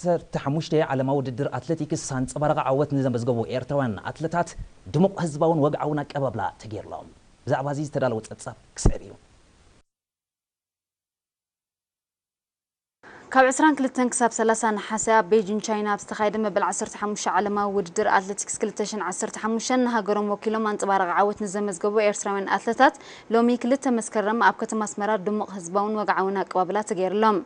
ዓሰርተ ሓሙሽተ ዓለማዊ ውድድር ኣትሌቲክስ ኣንጸባራቒ ዓወት ንዘመዝገቡ ኤርትራውያን ኣትለታት ድሙቕ ህዝባውን ወግዓውን ኣቀባብላ ተገይርሎም። ብዛዕባ እዚ ዝተዳለወ ጸብጻብ ክስዕብ እዩ። ካብ ዕስራን ክልተን ክሳብ ሰላሳ ነሓሰ ኣብ ቤጂን ቻይና ኣብ ዝተኻየደ መበል ዓሰርተ ሓሙሽተ ዓለማዊ ውድድር ኣትሌቲክስ ክልተ ሽሕን ዓሰርተ ሓሙሽተን ንሃገሮም ወኪሎም ኣንጸባራቒ ዓወት ንዘመዝገቡ ኤርትራውያን ኣትለታት ሎሚ ክልተ መስከረም ኣብ ከተማ ኣስመራ ድሙቕ ህዝባውን ወግዓውን ኣቀባብላ ተገይርሎም።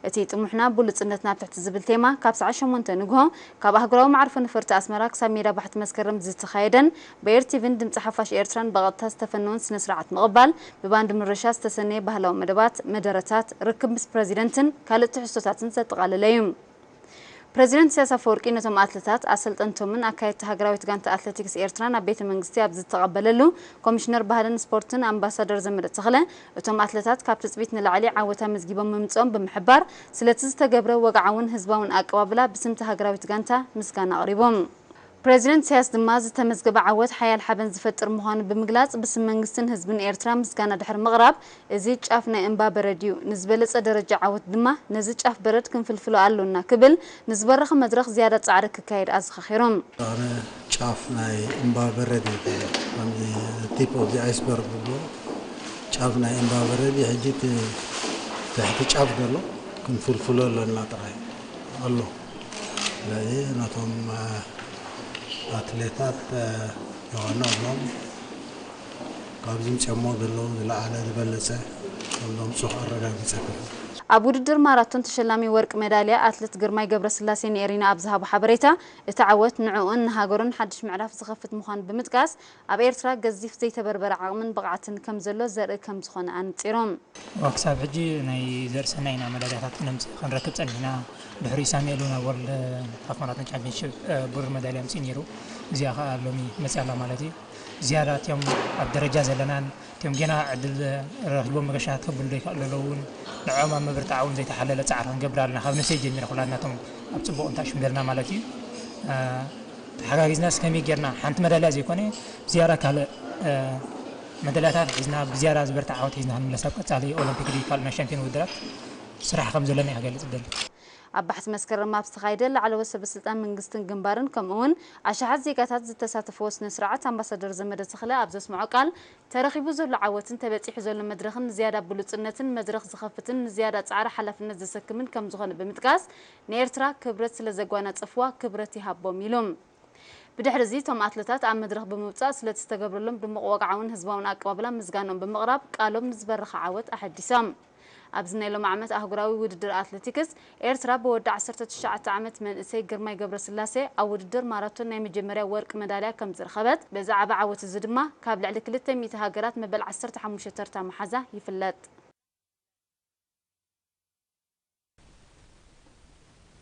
እቲ ጥሙሕና ብሉጽነት ናብ ትሕቲ ዝብል ቴማ ካብ ሰዓት ሸሞንተ ንግሆ ካብ ኣህጉራዊ መዓርፎ ነፈርቲ ኣስመራ ክሳብ ሜዳ ባሕቲ መስከረም ዝተኻየደን ብኤር ቲቪን ድምጺ ሓፋሽ ኤርትራን ብቐጥታ ዝተፈነወን ስነ ስርዓት ምቕባል ብባንድ ምረሻ ዝተሰነየ ባህላዊ መደባት፣ መደረታት፣ ርክብ ምስ ፕረዚደንትን ካልእ ትሕዝቶታትን ዘጠቓለለ እዩ። ፕረዚደንት ኢሳያስ ኣፈወርቂ ነቶም ኣትለታት፣ ኣሰልጠንቶምን ኣካየድቲ ሃገራዊት ጋንታ ኣትሌቲክስ ኤርትራ ናብ ቤተ መንግስቲ ኣብ ዝተቐበለሉ፣ ኮሚሽነር ባህልን ስፖርትን ኣምባሳደር ዘመደ ተኽለ፣ እቶም ኣትለታት ካብ ትጽቢት ንላዕሊ ዓወት ኣመዝጊቦም ምምጽኦም ብምሕባር፣ ስለቲ ዝተገብረ ወግዓውን ህዝባውን ኣቀባብላ ብስምቲ ሃገራዊት ጋንታ ምስጋና ኣቕሪቦም። ፕረዚደንት ኢሳያስ ድማ ዝተመዝገበ ዓወት ሓያል ሓበን ዝፈጥር ምዃኑ ብምግላጽ፣ ብስም መንግስትን ህዝብን ኤርትራ ምስጋና ድሕሪ ምቕራብ፣ እዚ ጫፍ ናይ እምባ በረድ እዩ፣ ንዝበለጸ ደረጃ ዓወት ድማ ነዚ ጫፍ በረድ ክንፍልፍሎ ኣሎና ክብል ንዝበረኸ መድረኽ ዝያዳ ጻዕሪ ክካየድ ኣዘኻኺሮም። ኣነ ጫፍ ናይ እምባ በረድ እዩ፣ ከም tip of the iceberg ዝብሎ ጫፍ ናይ እምባ በረድ እዩ። ሕጂ እቲ ትሕቲ ጫፍ ዘሎ ክንፍልፍሎ ኣሎና ጥራይ ኣሎ። ስለዚ ነቶም ኣትሌታት የቐንየሎም፣ ካብዚ ምፅኦሞ ዘለዉ ዝለዓለ ዝበለፀ ከም ዘምፅኡ ኣረጋግፀ። ኣብ ውድድር ማራቶን ተሸላሚ ወርቂ መዳልያ ኣትሌት ግርማይ ገብረስላሴ ንኤሪና ኣብ ዝሃቦ ሓበሬታ፣ እቲ ዓወት ንዕኡን ንሃገሩን ሓድሽ ምዕራፍ ዝኸፍት ምዃኑ ብምጥቃስ፣ ኣብ ኤርትራ ገዚፍ ዘይተበርበረ ዓቕምን ብቕዓትን ከም ዘሎ ዘርኢ ከም ዝኾነ ኣነጺሮም። ክሳብ ሕጂ ናይ ዘርእሰናይ ኢና መዳልያታት ነምጽእ ክንረክብ ጸኒሕና። ድሕሪኡ ሳሙኤል እውን ኣብ ወርልድ ሃፍ ማራቶን ቻምፒዮንሺፕ ብሩር መዳልያ ኣምጺኡ ነይሩ። እዚኣ ከኣ ሎሚ መጺኣ ኣላ ማለት እዩ። ዝያዳ እቲኦም ኣብ ደረጃ ዘለናን እቲኦም ጌና ዕድል ረኺቦም መገሻ ከብሉ ዘይከኣሉ ዘለዉ እውን ንዕኦም ኣብ ምብርታዕ እውን ዘይተሓለለ ጻዕሪ ክንገብር ኣለና። ካብ ንእሰይ ጀሚረ ኩላትና እቶም ኣብ ጽቡቕ እንተኣሽም ዘለና ማለት እዩ። ተሓጋጊዝናስ ከመይ ጌርና ሓንቲ መዳልያ ዘይኮነ ብዝያዳ ካልእ መዳልያታት ሒዝና ብዝያዳ ዝበርትዕ ዓወት ሒዝና ክንምለስ ኣብ ቀጻሊ ኦሎምፒክ ድዩ ካልእ ናይ ሻምፒዮን ውድድራት ስራሕ ከም ዘለና እየ ክገልጽ ዝደሊ። ኣብ ባሕቲ መስከረም ኣብ ዝተኻየደ ላዕለዎት ሰበ ስልጣን መንግስትን ግንባርን ከምኡ እውን ኣሽሓት ዜጋታት ዝተሳተፍዎ ስነ ስርዓት ኣምባሳደር ዘመደ ተኽለ ኣብ ዘስምዖ ቃል ተረኺቡ ዘሎ ዓወትን ተበጺሑ ዘሎ መድረኽን ንዝያዳ ብሉጽነትን መድረኽ ዝኸፍትን ንዝያዳ ጻዕሪ ሓላፍነት ዘሰክምን ከም ዝኾነ ብምጥቃስ ንኤርትራ ክብረት ስለ ዘጓናጸፍዋ ክብረት ይሃቦም ኢሉ። ብድሕሪ እዚ እቶም ኣትለታት ኣብ መድረኽ ብምውጻእ ስለቲ ዝተገብረሎም ድሙቕ ወግዓውን ህዝባውን ኣቀባብላ ምስጋኖም ብምቕራብ ቃሎም ንዝበረኸ ዓወት ኣሐዲሶም። ኣብዚ ናይ ሎሚ ዓመት ኣህጉራዊ ውድድር ኣትሌቲክስ ኤርትራ ብወዲ ዓሰርተ ትሽዓተ ዓመት መንእሰይ ግርማይ ገብረስላሴ ኣብ ውድድር ማራቶን ናይ መጀመርያ ወርቂ መዳልያ ከም ዝረኸበት፣ በዚ ዓቢ ዓወት እዚ ድማ ካብ ልዕሊ ክልተ ሚእቲ ሃገራት መበል ዓሰርተ ሓሙሽተ ተርታ ምሓዛ ይፍለጥ።